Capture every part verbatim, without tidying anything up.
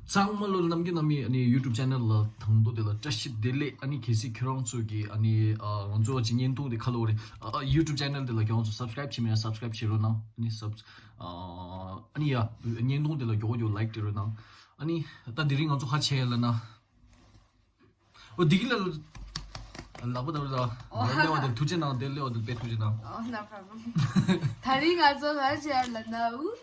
ཚང་མ་ལོ་ནམ་རྒྱུན་ནམ་ཡིན་ཨ་ནི་YouTube channel ལ་དང་པོ་དེ་ལ་བཀྲ་ཤིས་བདེ་ལེགས། ཨ་ནི་གལ་སྲིད་ཁྱོད་རང་ཚོ་གི་ཨ་ནི་ཨ་ང་ཚོ་བ་ཅིག་བརྙན་ཐུང་དེ་ཁ་ལོ་རེད། ཨ་YouTube channel དེ་ལ་ཁྱོད་རང་ཚོ་subscribe བྱེད་མེད་ན་subscribe བྱེད་རོགས་གནང་། ཨ་ནི་sub ཨ་ནི་ཡ་བརྙན་ཐུང་དེ་ལ་མགྱོགས་མགྱོགས་like སྤྲད་རོགས་གནང་། ཨ་ནི་ད་དེ་རིང་ང་ཚོ་ཧ་ཆེ་ལ་ན། ཨོ་དེ་གི་ལ་ལག་པ་ད་ལ་ལ་ལེ་བ་དེ་ཐུགས་རྗེ་གནང་། དེ་ལེ་བ་དེ་དཔེ་ཐུགས་རྗེ་གནང་། Oh, no problem. ད་རིང་ང་ཚོ་ཧ་ཆེ་ལ་ན། ཨུ་ཧུ།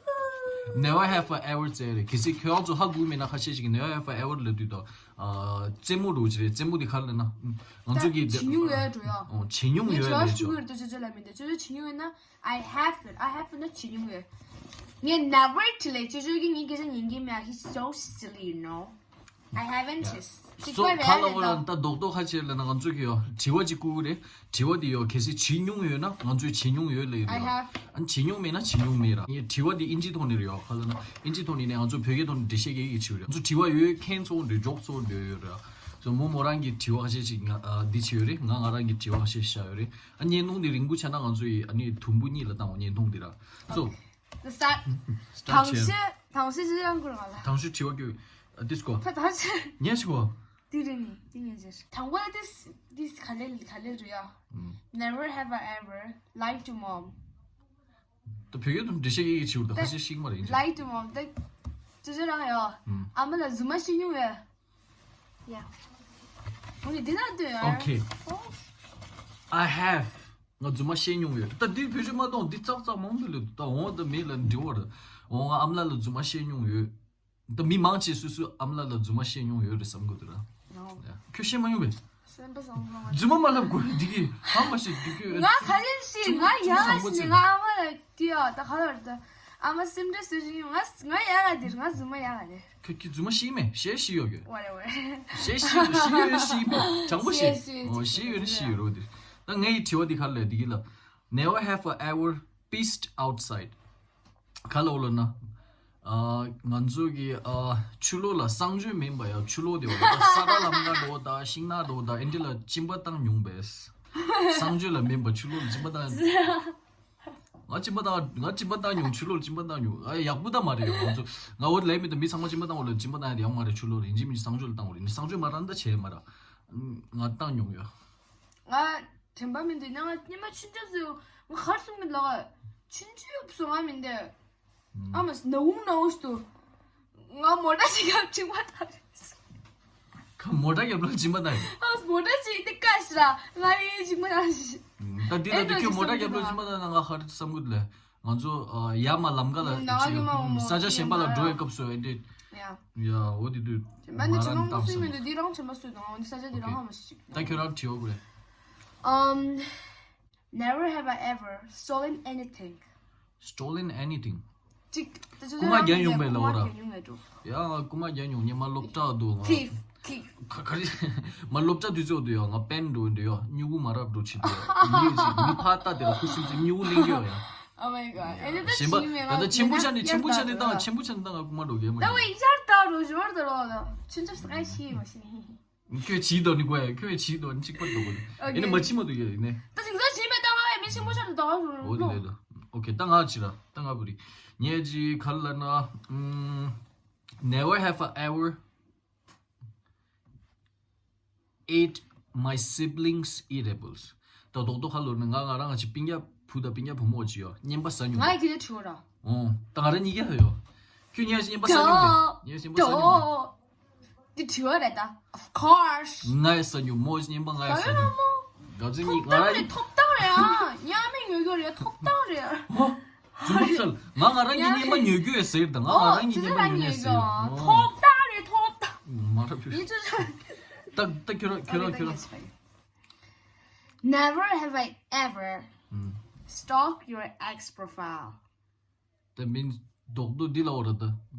Never have I ever ཟེར་རེད། གལ་སྲིད་ཁྱོད་རང་ཚོ་ཧ་གོ་མེད་ན་ཁ་ཤས་ཤིག་གིས་never have I ever ལབ་དུས་ད་ཨ་རྩེད་མོ་འདྲ་བོ་ཅིག་རེད། རྩེད་མོ་དེ་ག་རེ་ལབ་ན་ང་ཚོ་གི་བྱེད་མྱོང་ཡོད་འགྲོ་ཡ། ཨོ་བྱེད་མྱོང་ངས་ཡོད་ཁྱོད་རང་རེད་ཤུ་ཅོ། གུར་དུ་ཅོ་ཅོ་ལ་མི་འདུག་ཅོ་ཅོ་བྱེད་མྱོང་ཡོད་ན། I have it. I have it ན་བྱེད་མྱོང་ཡོད། ངས་never བྲིས་ལས་ཅོ་ཅོ་གི་ངའི་སྐད་ཆ་ཉན་གྱི་མེད། He's so silly, you know. I haven't. Yeah. Just so ག་ལ་བོ་ལ་ད་རྡོག་རྡོག་ཁ་ཆེ་ལ་ན་ང་ཚོ་གི་ཡོ་དྲི་བ་ཅིག་བསྐུར་གི་རེད། དྲི་བ་འདི་ཡོ་གལ་སྲིད་བྱེད་མྱོང་ཡོད་ན་ང་ཚོས་བྱེད་མྱོང་ཡོད་ལབ་ཡོད་རེད། I have. ཨ་ནི་བྱེད་མྱོང་མེད་ན་བྱེད་མྱོང་མེད་ར། ངས་དྲི་བ་འདི་ཨིན་ཇིའི་ཐོག་ནས་རེད་ཡོ། ག་ལ་ན་ཨིན་ཇིའི་ཐོག་ནས་ནས་ང་ཚོ་བོད་སྐད་ཐོག་ནས་འགྲེལ་བཤད་རྒྱག་གི་ཅིག་རེད། ང་ཚོ་དྲི་བ་ཡོད་མཁན་ཚོ་འདི་འཇོག་ཚོ་འདི་ཡོད་ར། སོ་མོ་མོ་རང་གི་དྲི་བ་ཁ་ཤས་ཅིག་ང་ཨ་འདི་བྱས་ཡོད་རེད། ང་ང་རང་གི་དྲི་བ་ཁ་ཤས་བཞག་ཡོད་རེད། ཨ་བརྙན་ཐུང་འདི་རིང་པོ་ཆགས་ན་ང་ཚོ་ཡི་ཨ་ནི་དུམ་བུ་གཉིས་ལ་བཏང་བ་བརྙན་ཐུང་འདི་ར། སོ། ད་ས། start དང་བྱས། ཤེས་དང་ཤེས་ཅི་ཡང་གོ་ར་ང་ལ། དང་ཤེས་དྲི་བ་གི་ཨ་ཏིས་གོ་ད་དང་ཤེས། ཉེ་ཞིག་གོ། དེ་རེད་ནི་དེ་ཉེ་ཅེར། དང་པོ་ལ་ཏིས་ཏིས་ག་ལེ་ག་ལེ་རུ་ཡ། ཨུམ། Never have I ever lied to mom. ད་བོད་སྐད་དུ་འགྲེལ་བཤད་ཡེ་ཡེ་བྱེད་འུར་ད་ཁ་ཤས་ཤིག་མ་རེད་ཡིན། Lied to mom. ད་ཅི་ཅི་རང་ཡ། ཨུམ། ཨ་མ་ལ་རྫུན་མ་བཤད་མྱོང་ཡོད། ཡ། འོ་ནི་འདི་ན་འདོད་ཡ། Okay. I have. ང་རྫུན་མ་བཤད་མྱོང་ཡོད། ད་འདི་བེད་སྤྱོད་མ་གཏོང་། འདི་ཙག་ཙག་མང་པོ་འདུག་ལེ། ད་འོང་ད་མེད་ལ་འདྲི་བར། འོང་ང་ཨ་མ་ལ་ལ་རྫུན་མ་བཤད་མྱོང་ཡོད། ད་མི་མང་ཆེ་སུ་སུ་ཨ་མ་ལ་ལ་རྫུན་མ་བཤད་མྱོང་ཡོད་རེད་བསམ་གི་འདུག་ར། ཡ། ཁྱོད་བཤད་མ་མྱོང་བས། སེམས་པ་བཟང་པོ་ང་རྫུན་མ་མ་ལབ་དགོས་འདི་གི་ཧ་མ་ཤེས་འདི་གི་ང་ག་ལེར་ཤེས། ང་ཡག་ག་ཤེས་ནས་ང་ཨ་མ་ལ་དེ་ཡ་ད་ག་ལ་ར་ད་ཨ་མ་སེམས་ཁྲལ་བཟོས་ཤིང་ང་ང་ཡག་ག་དེར་ང་རྫུན་མ་ཡག་ག་དེར། ཁྱོད་ཀྱི་རྫུན་མ་ཤེས་མེད། ཤེས་ཤེས་ཡོད་གི། Whatever. ཤེས་ཤེས་ཡོད་ཤེས་ཡོད་ཤེས་མེད། དྲང་པོ་ཤེས། ཤེས་ཤེས་ཨོ་ཤེས་ཡོད་ནི་ཤེས་ཡོད་རོ་དེ། ད་ངའི་དྲི་བ་འདི་ག་ལ་འདི་གི་ལ། Never have I ever pissed outside. ག་ལ་འོ་ལ་ན། ཨ་ང་ཚོ་གི་ཨ་ཆུ་ལོག་ལ་གསང་སྤྱོད་མིན་པ་ཡ་ཆུ་ལོག་དེ་འོ་ལ་ས་ར་ལམ་ཁ་འགྲོ་ད་ཤིང་ནགས་འགྲོ་ད་ཨེ་འདྲི་ལ་གཅིན་པ་བཏང་མྱོང་བས། གསང་སྤྱོད་ལ་མིན་པ་ཆུ་ལོག་ལ་གཅིན་པ་བཏང་། ང་གཅིན་པ་བཏང་ང་གཅིན་པ་བཏང་མྱོང་། ཆུ་ལོག་ལ་གཅིན་པ་བཏང་མྱོང་། ཨ་ཡག་པོ་ད་མ་རེད་ཡ། ང་ཚོ་ང་འོ་ལས་མི་ད་མི་ཚང་མ་གཅིན་པ་བཏང་འོ་ལ་གཅིན་པ་བཏང་ཡ་དེ་ཡོང་མ་རེད། ཆུ་ལོག་ལ་ཡིན་གཅིག་མིན་གཅིག་གསང་སྤྱོད་ལ་བཏང་འོ་རེད། ནི་གསང་སྤྱོད་མ་རང་ད་བྱས་མ་ར། ང་བཏང་མྱོང་ཡ། ང་དྲན་པ་མི་འདུག་ན་ང་སྙེ་མ་ཆུན་ཆབ་ཟོས། ང་གར་སོང་མི་ལ་ཆུན་ཆབ་སོང་ང་མི་འདུག་ཨ་མ་ན་འུང་ན་འུང་ཞིག་འདུག་ང་མོ་ཊ་ཞིག་ག་གཅིན་པ་བཏང་། ཁ་མོ་ཊ་རྒྱབ་ལ་གཅིན་པ་བཏང་། ཨ་མོ་ཊ་ཞིག་འདི་ཀ་ཞིག་ར་ང་ཡི་གཅིན་པ་བཏང་ཞིག་ད་འདི་ལ་འདི་ཁྱོད་མོ་ཊ་རྒྱབ་ལ་གཅིན་པ་བཏང་ན་ང་ཧར་བསམ་གི་ལ། ང་ཚོ་ཡ་མ་ལམ་ཀ་ལ་ན་ཡ་མ་ས་ཆ་གཞན་པ་ལ་འགྲོ་བའི་སྐབས་སུ་ཨེ་འདྲེ། ཡ། ཡ་འོ་དེ་དུས་མ་ནི་ཅི་མང་པོ་སུས་མི་འདུག་འདི་རང་ཆེན་པ་སུས་དང་འདི་ས་ཆ་འདི་རང་ཧ་མ་ཞིག་ད་ཁྱོད་རང་དྲི་བ་དགོས་རེད། Um, never have I ever stolen anything. Stolen anything. ཅིག་རྐུ་མ་རྒྱག་མྱོང་པས་ལ་འོ་ར། རྐུ་མ་རྒྱག་མྱོང་། ཡ་ང་རྐུ་མ་རྒྱག་མྱོང་། ངས་མ་སློབ་གྲྭ་འདུག་ང་། Thief, thief. ཁ་ཁ་རི་མ་སློབ་གྲྭ་དུས་ཚོད་དུ་ཡ་ང་པེན་འགྲོ་འདུག་ཡ། སྨྱུ་གུ་མ་རབ་འགྲོ་བྱེད་དུ་ཡ། མི་ཅིག་མི་ཕ་ལྟ་དེ་ལ་ཁུ་སིམ་སིམ་སྨྱུ་གུ་ལེན་གྱི་ཡོད་ཡ། Oh my god. ཨེ་ད་གཞན་པ་ད་ད་ཆེན་པོ་ཆ་ནས་ཆེན་པོ་ཆ་ནས་བཏང་། ཆེན་པོ་ཆ་ནས་བཏང་ང་རྐུ་མ་འགྲོ་གི་མ། ད་འོ་ཡིན་ཆར་ད་རོ་ཞོར་ད་རོ་ད་ཆུན་ཆབ་སི་ཀ་ཤི་མ་ཤི། ཁྱོད་བྱིས་དོ་ནི་གོ་ཡ། ཁྱོད་བྱིས་དོ་ནི་གཅིག་པ་འགྲོ་གི་ཨེ་ནི་མ་བྱིས་མ་འདུག་ཡ་ཡིན་ནས། ད་དེང་སང་བྱིས་མེད་ད་ང་ཡ་མི་ཆེན་པོ་ཆ་ནས་ད་རོ་ཞོར་འོ་དེ་རོ། ལས་ད་ཨོ་ཁེ་ད་ང་བྱིས་ར་ད་ང་བུ་རི་ཉེ་ཅི་ག་ལ་ན། Never have I ever ate my siblings' edibles. ད་རྡོག་རྡོག་ཁ་ལོར་ནས་ང་ང་རང་ང་ཅི་སྤུན་ཀྱག་བུ་དང་སྤུན་ཀྱག་བུ་མོ་ཅི་ཡོད་ངན་པ་ཟ་མྱོང་། ང་ཡི་དེ་འདྲ་བྲིས་པ་ར། ཨོ། ད་ང་རང་གཉིས་ཀ་ཡོད། ཁྱོད་ངན་པ་ཟ་མྱོང་དེ། ངན་པ་ཟ་མྱོང་དེ། འདི་བྲིས་པ་རེད་ད། Of course. ང་ཡི་ཟ་མྱོང་མོ་ངན་པ་ང་ཡི་ཟ་མྱོང་། ང་ཚོ་གཉིས་ང་རང་ཐོབ་ཐང་རེད། ཐོབ་ཐང་རེད་ཨ། ཉག་མེད་ཉོ་རྒྱུ་རེད། ཐོབ་ཐང་རེད་ཨ། ཨོ། རྫུན་མ་ཚལ། ང་ང་རང་གི་ཉི་མ་ཉོ་རྒྱུ་ཡོད་ཟེར་དང་ང་ང་རང་གི་ཉི་མ་ཉོ་ཉོ་ཟེར། ཐོབ་ཐང་རེད་ཐོབ་ཐང་། མ་རབས་ཡོད། ད་ད་ཁྱོད་རང་ཁྱོད་རང་ཁྱོད་རང་། Never have I ever stalked your ex profile. ད་མིན་རྡོག་རྡོག་འདི་ལ་འོ་ར་ད།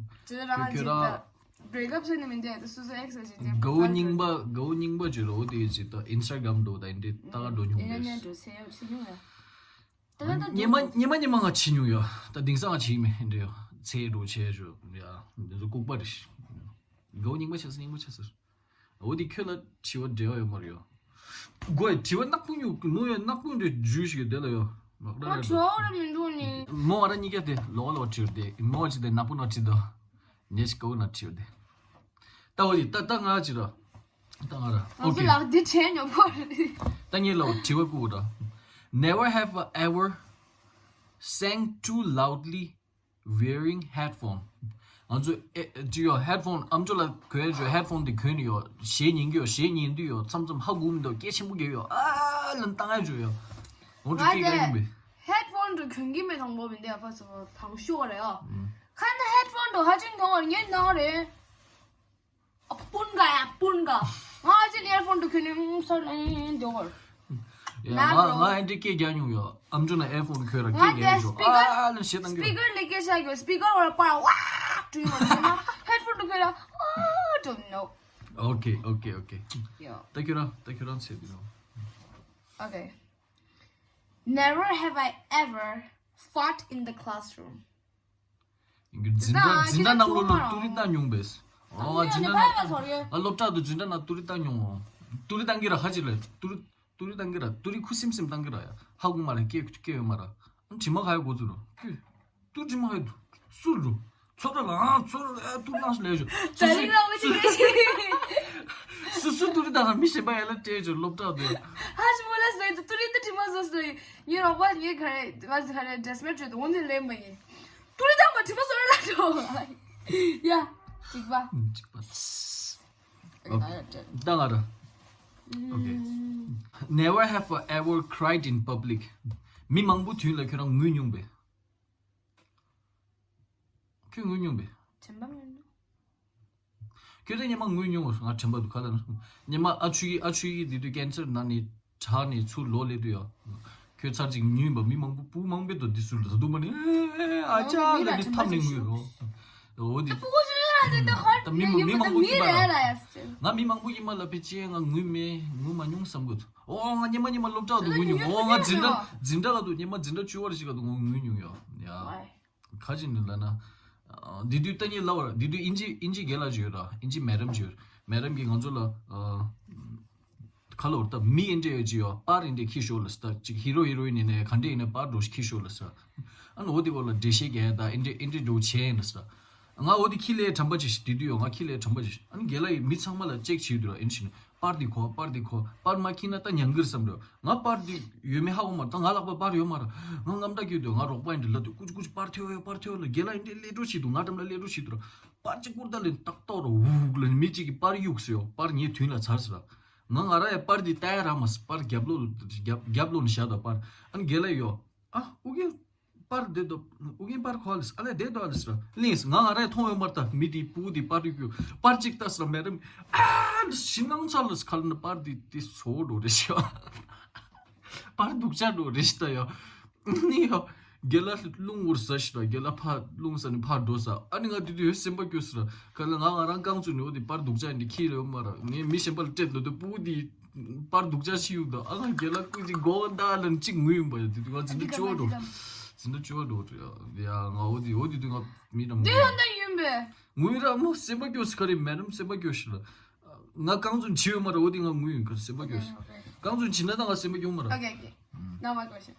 ཁྱོད་རང་ཁྱོད་རང་break up བྱས་ནས་མི་འདུག་ད་སོ་སོ་ex ལ་བྱེད་ཀྱི་དགའ་བོ་རྙིང་པ་དགའ་བོ་རྙིང་པ་བརྗོད་རོགས་དེ་ཡིན་ཅིག་ད་Instagram འགྲོ་ད་ཡིན་དེ་ད་ག་འགྲོ་མྱོང་ཡིན་ཡིན་ཡིན་འགྲོ་ཚེ་ཡོད་ཚེ་མྱོང་ཡ། ཉི་མ་ཉི་མ་ཉི་མ་ང་བྱེད་མྱོང་ཡོད། ད་དེང་སང་ང་བྱེད་མེད་འདྲ་ཡོད། ཚེ་འགྲོ་བྱས་ཞོ་ཡ། འདི་ཚོ་ལྐུགས་པ་རེད། དགའ་བོ་རྙིང་པ་བྱས་སོང་རྙིང་པ་བྱས་སོང་། འོ་དེ་ཁྱོད་ལ་དྲི་བ་འབྲེལ་བ་ཡོད་མ་རེད་ཡོ། དགོས་དྲི་བ་ནག་པོ་ཉུག་མོ་ཡོད་ནག་པོ་འདྲ་འཇུས་ཤིག་དེ་ལ་ཡོ། ང་དྲི་བ་ར་མི་འདུག་ནི། མོ་ང་ར་གཉིས་ཀ་དེ་ལོག་ལོག་དྲི་བ་དེ་མོ་ཅི་དེ་ནག་པོ་ནག་དྲི་དོ། ཉེ་ཞིག་ཀའུ་ན་དྲི་བ་དེ། ད་འོ་དེ་ད་ད་ང་ཅི་ར། ད་ང་ར། ང་ཚོ་ལགས་འདི་དྲན་ཉོ་པོ་རེད། ད་ངས་ལ་དྲི་བ་བསྐུར་ར། Never have I ever sang too loudly wearing headphone. ང་ཚོ་ཨེ་ཅི་ཡོ་headphone ཨམ་ཅོག་ལ་གོན་ཡོད། headphone དེ་གོན་ནས་ཡོ་གཞས་ཉན་གྱི་ཡོ་གཞས་ཉན་དུས་ཡོ་མཚམས་མཚམས་ཧ་གོ་མི་འདུག་སྐད་ཆེན་པོ་རྒྱག་ཡོ་ཨ་ལན་བཏང་ཡ་བྱོས་ཡོ། ང་ཚོ་སྐད་ག་ཡིན་པས། headphone དུ་གོན་གྱི་མེད་དང་པོ་མི་འདུག་ཨ་ཕ་ཚོ་དང་ཤོག་རེད་ཨ། ཁ་ན་headphone དུ་ཧ་ཅང་གྱོང་བར་ངས་ནང་རེད། ཨ་སྤུན་ག་ཡ་སྤུན་ག་ང་ཅི་earphone དུ་ཁྱོད་ནི་སོ་ལེན་འདོར། ཡ་ང་ང་ཨེ་འདྲི་སྐད་རྒྱག་མྱོང་ཡོད། ཨམ་ཅོག་ན་earphone ཁྱོད་ར་སྐད་རྒྱག་ཡོད། ཨ་ལ་ཞེ་དང་གི speaker ལས་སྐད་ཆ་གི speaker བར་པར་ཝ་ཀྲུའི་མ་ཟེར་ན་headphone དུ་ཁྱོད་ར་ཨ་don't know. Okay, okay, okay. ད་ཁྱོད་རང་ད་ཁྱོད་རང་ཚེ་འདི་རོ། Okay. Never have I ever fought in the classroom. འཛིན་གྲྭ་འཛིན་གྲྭ་ནང་ལོགས་ལ་ཏུ་རི་བཏང་མྱོང་པས། ཨོ་ང་འཛིན་གྲྭ་ནང་ང་སློབ་གྲྭ་དུ་འཛིན་གྲྭ་ནང་ཏུ་རི་བཏང་མྱོང་ངོ་། ཏུ་རི་བཏང་གི་ར་ཧ་ཅི་ལ་ཏུ་རི་ཏུ་རི་བཏང་གི་ར་ཏུ་རི་ཁུ་སིམ་སིམ་བཏང་གི་ར་ཡ་ཧ་གོ་མ་ར་སྐད་སྐད་ཡོད་མ་ར། དྲི་མ་ག་ཡ་གོ་ཚུ་རོ་ཀུ་ཏུ་དྲི་མ་ག་ཡ་དུ་སུ་རུ་ཚོ་ར་ལ་ཚོ་ར་ལ་ཏུ་ནང་ལས་ཞོ། ད་རིང་ལ་མི་ཅི་སྐད་ཆ། སུ་སུ་ཏུ་རི་བཏང་མི་གཞན་པ་ཡ་ལ་སྤྲད་ཞོ་སློབ་གྲྭ་དུ། ཧ་ཅི་མོ་ལ་ཟེར་དུ་ཏུ་རི་ཏུ་དྲི་མ་བཟོ་སོ་ཡི། ངའི་རོགས་པ་ངའི་ག་རེ་ང་ཟི་ག་རེ་dress མེད་བྱོས་དུ་འོང་དེ་ལེན་པ་ཡིན། ཏུ་རི་དང་མ་དྲི་མ་བཟོ་རེ་ལ་འགྲོ། ཡ། གཅིག་པ། གཅིག་པ། ད་ང་ར། Okay. Never have I ever cried in public. མི་མང་པོ་དུས་ལ་ཁྱོད་རང་ངུས་མྱོང་པས། ཁྱོད་ངུས་མྱོང་པས། དྲན་པ་མེད་ནོ། ཁྱོད་ཚོ་སྙེ་མ་ངུས་མྱོང་བ་ང་དྲན་པ་འདུག་ག་ལ་ན། སྙེ་མ་ཨ་ཆུ་ཡི་ཨ་ཆུ་ཡི་དེ་དུས་cancer ན་ནི་དྲག་ནས་ཚུར་ལོག་སླེབས་དུས་ཡ། ཁྱོད་ཚར་ཅིག་ཉུལ་བ་མི་མང་པོ་བུ་མང་པོས་དོ་འདི་ཚུར་ད་དུང་མ་ནི་ཨ་ཅག་ལ་ནི་ཐབ་ནས་ངུས་རོ། འོ་དེ། ད་མི་མི་མང་པོ་ཡིན་པ་ལ། ང་མི་མང་པོ་ཡིན་པ་ལ་ཕལ་ཆེར་ང་ངུས་མེད་ངུས་མ་མྱོང་བསམ་གི་འདུག་ཨོ་ང་སྙེ་མ་སྙེ་མ་སློབ་གྲྭ་དུ་ངུས་མྱོང་། ཨོ་ང་འཛིན་གྲྭ་འཛིན་གྲྭ་ལ་དུ་སྙེ་མ་འཛིན་གྲྭ་བཅུ་བར་ཞིག་ག་དུ་ང་ངུས་མྱོང་ཡ། ཡ། ག་ཅི་ནི་ལ་ན། འདི་དུས་ལྟ་ཉེ་ལ་བར་འདི་དུས་ཨིན་ཇི་ཨིན་ཇི་རྒན་ལགས་ཅིག་ཡོད་ར། ཨིན་ཇི་མེ་ཌམ་ཅིག་ཡོད། མེ་ཌམ་གིས་ང་ཚོ་ལ་ཁ་ལོར་ལྟ་མི་ཨིན་འདྲ་ཡོད་ཅིག་ཡོད་པར་ཨིན་འདྲ་ཁྱི་ཤོར་ལ་སྟ་ཅིག་ཧི་རོ་ཧི་རོ་ཨིན་ནི་ནས་ག་འདྲ་ཡིན་ནས་པར་འགྲོ་ཁྱི་ཤོར་ལ་སྟ། ཨ་ནི་འོ་དེ་འོ་ལ་འགྲེལ་བཤད་རྒྱག་ཡ་ད་ཨིན་འདྲ་ཨིན་འདྲ་འགྲོ་བྱས་ཡིན་ལ་སྟ། ང་འོ་དེ་ཁྱི་ལས་དྲན་པ་ཅིག་དེ་དུས་ཡོད་ང་ཁྱི་ལས་དྲན་པ་ཅིག་ཨ་ནི་རྒན་ལགས་ཡིས་མི་ཚང་མ་ལ་ཅེག་བྱེད་དུས་ར་ཨིན་ཞིན། པར་འདི་ཁོ་པར་འདི་ཁོ་པར་མ་ཁྱི་ན་ད་ཉང་གིར་བསམ་རོ། ང་པར་འདི་ཡོད་མེད་ཧ་གོ་མ་ད་ང་ལག་པ་པར་ཡོད་མ་ར། ང་རྔམ་དྲག་གི་འདུག་ང་རོགས་པ་ཡིན་འདི་ལ་དུ་ཀུ་ཅི་ཀུ་ཅི་པར་ཐེའོ་ཡོད་པར་ཐེའོ་ལ་རྒན་ལགས་ཡིན་འདི་ལས་འགྲོ་བྱེད་འདུག་ང་འགྲམ་ལ་ལས་འགྲོ་བྱེད་འདུག་ར། པར་ཅི་ཀུར་ད་ལེན་ཏག་ཏོག་ར་འུག་ལ་མི་གཅིག་གི་པར་གཡུགས་སོ་ཡོ། པར་ཉེ་དུན་ལ་ཚར་སོ་ར། ང་ང་ར་ཡ་པར་འདི་ལྟ་ཡ་ར་མ་སི་པར་རྒྱབ་ལོ་རྒྱབ་རྒྱབ་ལོ་ནི་བཞག་ད་པར་ཨ་ནི་རྒན་ལགས་ཡོ། ཨ་ཨུ་རྒྱན། པར་བསྡད་དོ། ཨུ་རྒྱན་པར་ཁོ་ལ་ཨ་ལས་བསྡད་དོ་ཨ་ལས་སི་ར་ལེན་སི་ང་ང་ར་ཡ་མཐོང་ཡོད་མ་ར་ད་མི་དེ་སྤུ་གུ་དེ་པར་རིག་གུ་པར་གཅིག་ལྟ་སི་ར་མེ་རམ་ཨ་ཞི་ནང་ཚ་ལ་སི་ཁ་ལ་ན་པར་དེ་དེ་སོ་འགྲོ་རེ་ཤི་བ། པར་སྡུག་ཅག་འགྲོ་རེ་ཤི་ད་ཡོ། ནི་ཡོ། རྒན་ལགས་རླུང་འུར་ཟ་ཤི་ར་རྒན་ལགས་ཕ་རླུང་ཟ་ནི་ཕར་འགྲོ་ས་ཨ་ནི་ང་དེ་དུས་ཡོད་སེམས་པ་སྐྱོ་སི་ར་ཁ་ལ་ང་ང་རང་རྐང་བཙུགས་ནི་འོ་དེ་པར་སྡུག་ཅག་འདི་ཁྱི་རེ་ཡོད་མ་ར་ངས་མི་གཞན་པ་ལ་སྤྲད་འདོད་དུ་སྤུ་གུ་དེ། པར་སྡུག་ཅག་ཞིག་ཡོད་འདུག་ཨ་ང་རྒན་ལགས་སྐུ་མཁྱེན་མགོ་བོ་འདར་ལ་གཅིག་ངུས་ཡིན་པ་ཡ་དེ་དུས་ང་འཛིན་གྲྭ་བཅུ་པ་འགྲོ། འཛིན་གྲྭ་བཅུ་པ་འགྲོ་ཡ་ང་འོ་དེ་འོ་དེ་དུས་ང་མི་ར་དེ་ཡང་ད་ཡིན་པས། ངུས་ར་མོ་སེམས་པ་སྐྱོ་སི་ག་རེ་མེ་རམ་སེམས་པ་སྐྱོ་ཞིག་ལ། ང་རྐང་བཙུགས་བྱི་ཡོད་མ་ར་འོ་དེ་ང་ངུས་ཡིན་ག་སེམས་པ་སྐྱོ་ཞིག་རྐང་བཙུགས་བྱི་ན་ད་ང་སེམས་པ་སྐྱོ་མ་ར། Okay, okay. Now my question.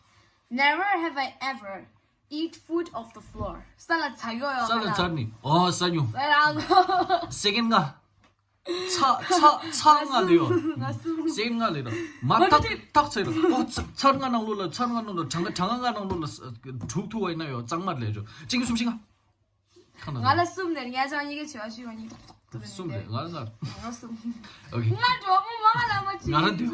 Never have I ever eat food off the floor. ས་ལ་ཚ་ཡོ་ཡོ་ས་ལ་ཚར་ནི་ཨོ་ས་ཉུང་། ས་རང་། སེ་ཀེན་ང་། ཚ་ཚ་ཚ་ང་ལེ་ཡོ། ང་གསུམ། སེ་ཀེན་ང་ལེ་ར། མ་ཐག་ཐག་ཚེ་ར། ཨོ་ཚ་ཚར་ང་ནང་ལོ་ལ་ཚར་ང་ནང་ལོ་གྲངས་ཀ་གྲངས་ང་ང་ནང་ལོ་ལ་དྲུག་ཐུ་བ་ཡིན་ན་ཡོ་གཙང་མ་ལེ་ཡོ། གཅིག་གི་གསུམ་ཤི་ང་། ཁ་ན་ང་ལ་གསུམ་ནས་ཉ་ཅང་ཡི་གེ་བྱེ་བ་ཤི་བ་གཉིས། གསུམ་རེད་ང་ལ་ང་། ང་གསུམ། ཨོ་ཁེ། ང་འགྲོ་མོ་མ་ང་ལ་མ་ཅི་ང་ར་འདི་ང་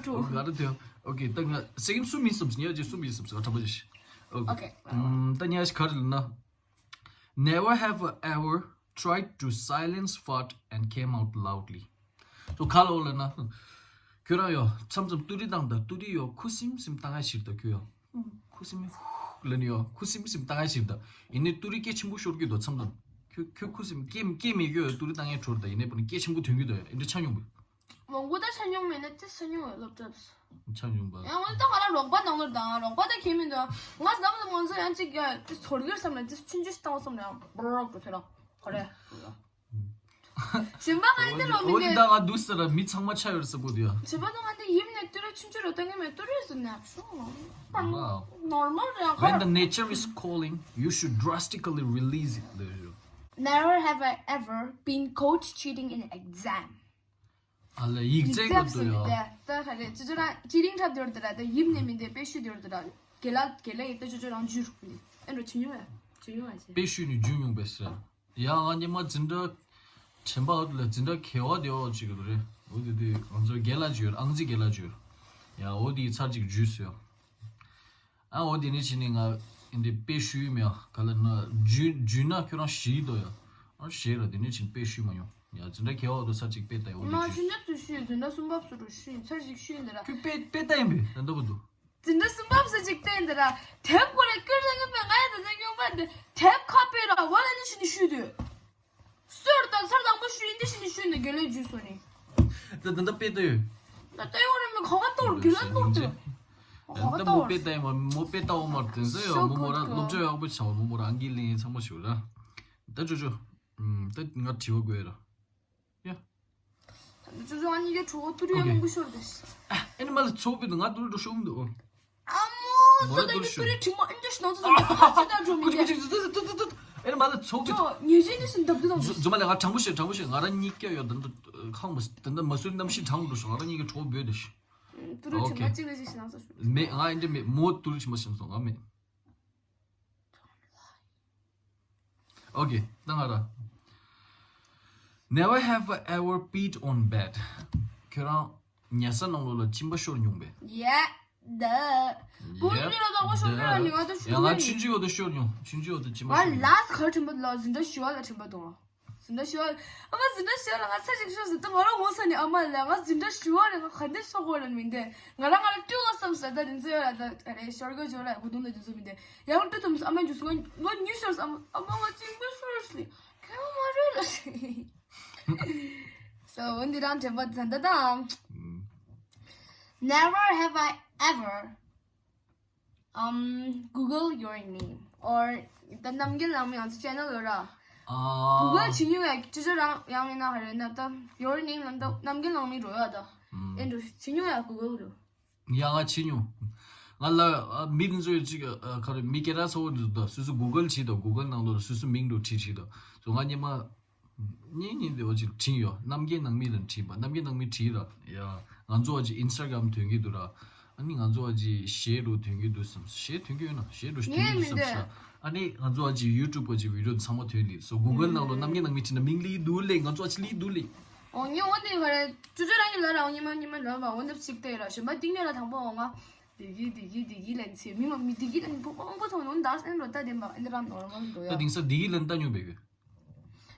འགྲོ། ང་ར་འདི་ཨོ་ཁེ་ད་ང་སེ་ཀེན་གསུམ་ཡིན་སམ་སི་ཉ་ཅི་གསུམ་ཡིན་སམ་སི་ང་ཁྲ་པ་ཅི་ཤི། ཨོ་ཁེ། ད་ཉ་ཤི་ག་རེ་ལ་ན། Never have I ever tried to silence fart and came out loudly. So ཁ་ལོ་ལ་ན། ཁྱོད་རང་ཡོ་མཚམས་མཚམས་ཏུ་རི་བཏང་ད་ཏུ་རི་ཡོ་ཁུ་སིམ་སིམ་བཏང་ཡ་ཞིག་ད་ཁྱོད་ཡོ། ཁུ་སིམ་ཧུ་ལ་ནི་ཡོ་ཁུ་སིམ་སིམ་བཏང་ཡ་ཞིག་ད། ཡིན་ནི་ཏུ་རི་སྐད་ཆེན་པོ་ཤོར་གི་འདུག་མཚམས་མཚམས། ཁྱོད་ཁྱོད་ཁུ་སིམ་སྐད་སྐད་མི་གྱོད་ཡོ་ཏུ་རི་བཏང་ཡ་འཕྲོར་ད་ཡིན་ནི་པ་ནི་སྐད་ཆེན་པོ་ཐོན་གི་འདུག་ཡོ་ཨིན་འདྲ་ཆ་མྱོང་བ། མང་པོ་ད་ཆ་མྱོང་མེད་ན་དེ་ཆ་མྱོང་བའི་སློབ་གྲྭ། ཆ་མྱོང་པ། ཡང་ང་ད་ང་རང་རོགས་པ་ནང་ལོར་དང་རོགས་པ་ད་ཁྱེད་མི་འདུག་ང་ཟམ་ཟམ་ང་ཚོ་ཡང་གཅིག་ཡ་དེ་ཚོར་གྱུར་བསམ་ལ་དེ་ཆུང་ཆུང་ཞིག་བཏང་བསམ་ལ་ཡང་འབོར་རོགས་འགྲོ་ཐོས་ར་ག་རེ། གཞན་པ་ང་འདི་རོ་མི་འོ་འདི་འདི་ད་ང་འདུག་ཟེར་ར་མི་ཚང་མ་ཆ་ཡོད་ཟེར་པོ་དེ་ཡ། གཞན་པ་ད་ང་འདི་ཡིབ་ནས་ཏུ་ར་ཆུང་ཆུང་རོ་ཏང་གི་མེད་ཏུ་ར་ཟེར་ནས་ཤོ། Wow. Normal རེད་ཁ། When the nature is calling, you should drastically release it. Never have I ever been caught cheating in an exam. ཨ་ལ་ཡིག་ཚད་སྐབས་སུ་ཡོད། ད་ག་རེ་ཅོ་ཅོ་རང་ཅི་རིང་འཁྲབ་འདོར་དུ་ར། ད་ཡིབ་ནས་མི་འདས་དཔེ་ཤུ་འདོར་དུ་ར། དགེ་ལགས་དགེ་ལགས་ཡིན་ད་ཅོ་ཅོ་རང་འཇུར་ཨེ་འགྲོ་ཅི་མྱོང་ཡ་ཅི་མྱོང་ཡ་ཅི། དཔེ་ཤུ་ནས་འཇུ་མྱོང་པས་ཟེར། ཡ་ང་ཉི་མ་འཛིན་གྲྭ་ཆེན་པ་འོག་ལ་འཛིན་གྲྭ་གལ་བ་དེ་འོག་ཅིག་རེད། འོ་དེ་དུས་ང་ཚོ་རྒན་ལགས་ཅིག་ཡོད། ཨང་རྩིས་རྒན་ལགས་ཅིག་ཡོད། ཡ་འོ་དེ་ཚར་ཅིག་འཇུས་སོ། ཨ་འོ་དེ་ནས་ཕྱིན་ནས་ང་འདི་དཔེ་ཞུས་མེད་ཨ། ག་ལ་ན་འཇུས་འཇུས་ན་ཁྱོད་རང་ཞིག་དོ་ཡ། ཨ་ཞེས་ལ་དེ་ནས་ཕྱིན་དཔེ་ཞུས་མ་ཡོང་ཡ། འཛིན་གྲྭ་གལ་བ་དུ་ས་ཅིག་དཔེ་ལྟ་ཡ་འོ་མ་དེ་ཞུས། ཤུན་ནབ་སུ་ཞུས་འཛིན་གྲྭ་གསུམ་པབ་སུ་རུ་ཞུས་ཚར་ཞིག་ཞུས་འདི་ར། ཁྱོད་དཔེ་དཔེ་ལྟ་ཡིན་པས་ད་འདོད་པ་འདུག་འཛིན་གྲྭ་གསུམ་པབ་སུ་ཅིག་བལྟས་འདི་ར། དེབ་ཁོ་ར་ཀིར་ལ་ངེས་པའི་ང་ཡ་ད་ད་སྨྱོན་པ་འདི་དེབ་ཁ་དཔེ་ར་བ་ལ་ནི་ཞུ་ནི་ཞུས་དུས། སོར་དང་ཚར་དང་པོ་ཞུ་ཡིན་འདི་ཞུ་ནི་ཞུས་འདི་དགེ་ལས་འཇུས་སོ་ནི། ད་ད་ད་དཔེ་ལྟ་ཡོད། ད་ལྟ་ཡོད་རེད་མི་ཁོ་ག་ཏོར་དགེ་ལས་ཏོར་དུས། ད་མོ་དཔེ་ལྟ་ཡིན་མ་མོ་དཔེ་ལྟ་འོ་མར་དེ་ཚོ་ཡོད། མོ་མོ་ར་སློབ་གྲྭ་ཡག་པོ་ཆགས་མོ་མོ་ར་ཨང་ཀི་ལེན་ཚང་མ་ཞུ་ར། ད་ཅོ་ཅོ། ད་ང་དྲི་བ་དགོས་ར། ཡ། ཅོ་ཅོ་ཨ་ནི་གི་གྲོགས་པོ་ཏུ་རི་ཡ་མང་པོ་ཤོར་དེ། ཨ་ནི་མ་ལ་ཚོགས་པའི་ང་ཏུ་རི་འགྲོ་ཤོག་མི་འདུག་ཨ་མོ་སོ་ད་ནི་ཏུ་རི་ཁྲིམས་མ་ཨིན་ཏུ་ཤི་ནང་ཚོ་ཚོ་ཚོ་ཚོ་ཚོ་ཚོ་ཚོ་ཚོ། ཨེ་ནི་མ་ལ་ཚོགས་པའི་ཉེ་ཆེ་ནི་སུ་འདབ་ཏུ་དང་། ཛུ་མ་ལ་ང་དྲང་པོ་བཤད་དྲང་པོ་བཤད་ང་རང་གཉིས་སྐྱོ་ཡོད་ད་འདུག་ཁང་མ་ད་འདི་མ་སུ་གནམ་ཤི་དྲང་འགྲོ་ཤོག་ང་རང་གཉིས་ཀྱི་གྲོགས་བོད་དེ་ཤི། ཏུ་རི་ཁྲིམས་མ་གཅིག་ལ་གཅིག་ཤི་ནང་ཚོ་ཤི། མེད་ང་ཨེ་འདྲ་མེད་མོ་ཏུ་རི་ཁྲིམས་མ་ཤི་སོང་ང་མེད། ཨོ་ཁེ། ད་ང་ར། Never have I ever peed on bed. ཁྱོད་རང་ཉལ་ས་ནང་ལོགས་ལ་གཅིན་པ་ཤོར་མྱོང་པས། ཡ། ད། བུ་ཡ། ཡིན་ལ་དང་པོ་ཤོར་ཡ་ལ་ནི་ང་ད་ཤོར་ཡ་ང་ནི་ཆུན་ཆུ་འོག་ཏུ་ཤོར་མྱོང་ཆུན་ཆུ་འོག་ཏུ་གཅིན་པ་ང་ཤོར་མྱོང་། ལ་སི་ཁར་ཁྲིམས་པ་ལ་འཛིན་གྲྭ་ཞི་བ་ལ་ཁྲིམས་པ་དང་། འཛིན་གྲྭ་ཞི་བ། ཨ་མ་འཛིན་གྲྭ་ཞི་བ་ལ་ང་ཚ་ཞིག་ཤོར་ཟིན་ད་ང་རང་ངོ་ས་ནི་ཨ་མ་ལ་ང་འཛིན་གྲྭ་ཞི་བ་རེད་ང་ག་འདི་ཤོར་དགོས་རེད་མིན་ཏེ། ང་རང་ང་རང་སྤྲུལ་བ་བསམ་ཟེར་ད་དེ་ཚོ་ཡོད་ལ་ད་རེད་ཤོར་གི་ཇོ་ལ་གུ་དུང་ད་དེ་ཚོ་མིན་ཏེ། ཡང་ཏུ་ཐུམ་ཨ་མ་ཇུས་ང་ང་ཉུ་ཤོར་ཨ་མ་ཨ་མ་ང་ཅིང་པ་ཤོར་སི་ཁེ་མ་རེ་ལ་སི། So འོན་ཏེ་རང་དྲན་པ་ཛན་ད་དང་། Never have I ever um Google your name or ད་རྣམ་རྒྱལ་ལང་མི་ཡང་ཅི་ཅེ་ནལ་ཡོད་ར། Google བྱེད་མྱོང་ཡ་ཅི་ཅོ་རང་ཡང་ཡིན་ན་ཧ་རེ་ན་ད་your name ལ་ད་རྣམ་རྒྱལ་ལང་མི་རོ་ཡ་ད། ཨེ་འགྲོ་བྱེད་མྱོང་ཡ་Google རོ། ཡ་ང་བྱེད་མྱོང་། ང་ལ་མི་དེ་ཚོས་ཅིག་ག་རེ་མི་སྐད་གྲགས་ཚ་བོ་འདུག་ད་སོ་སོ་Google བྱེད་དོ་Google ནང་ལོགས་སོ་སོ་མིང་འགྲོ་བྲིས་བྲིས་དོ་སོ་ང་ཉི་མ་གཉིས་གཉིས་དེ་བ་ཅིག་བྲིས་ཡོད་རྣམ་རྒྱལ་ནང་མི་ལ་བྲིས་པ་རྣམ་རྒྱལ་ནང་མི་བྲིས་ར་ཡ་ང་ཚོ་བ་ཅིག་Instagram ཐོན་གི་འདུག་ར་ཨ་ནི་ང་ཚོ་བ་ཅིག་གཞས་འགྲོ་ཐོན་གི་འདུག་བསམ་གཞས་ཐོན་གི་ཡོད་ན་གཞས་འགྲོ་ཐོན་གི་འདུག་བསམ་ས་ཨ་ནི་ང་ཚོ་བ་ཅིག་YouTube་བ་ཅིག་video་ཚང་མ་ཐོན་ལི་སོ་Google ནང་ལོགས་རྣམ་རྒྱལ་ནང་མི་བྲིས་ན་མིང་ལི་འདུག་ལེ་ང་ཚོ་བ་ཅིག་ལི་འདུག་ལེ། ཨོ་ཉོ་འོ་ནི་ག་རེ་ཅུ་ཅུ་རང་གི་ལོ་ར་ཉི་མ་ཉི་མ་ལོ་བ་འོ་འདབ་ཅིག་ཏེ་ར་ཞོན་པ་ཏིང་ནེ་ལ་དང་པོ་འོ་ང་། དེ་གི་དེ་གི་དེ་གི་ལན་ཚེ་མི་མ་མི་དེ་གི་ལན་པོ་མང་པོ་ཐོང་ནོ་འདག་སེན་རོ་ད་དེ་མ་ཨེ་འདི་རང་ནོར་མང་འགྲོ་ད་ཡ། དེང་སང་དེ་གི་ལན་ལྟ་ཉོ་བེ་གི།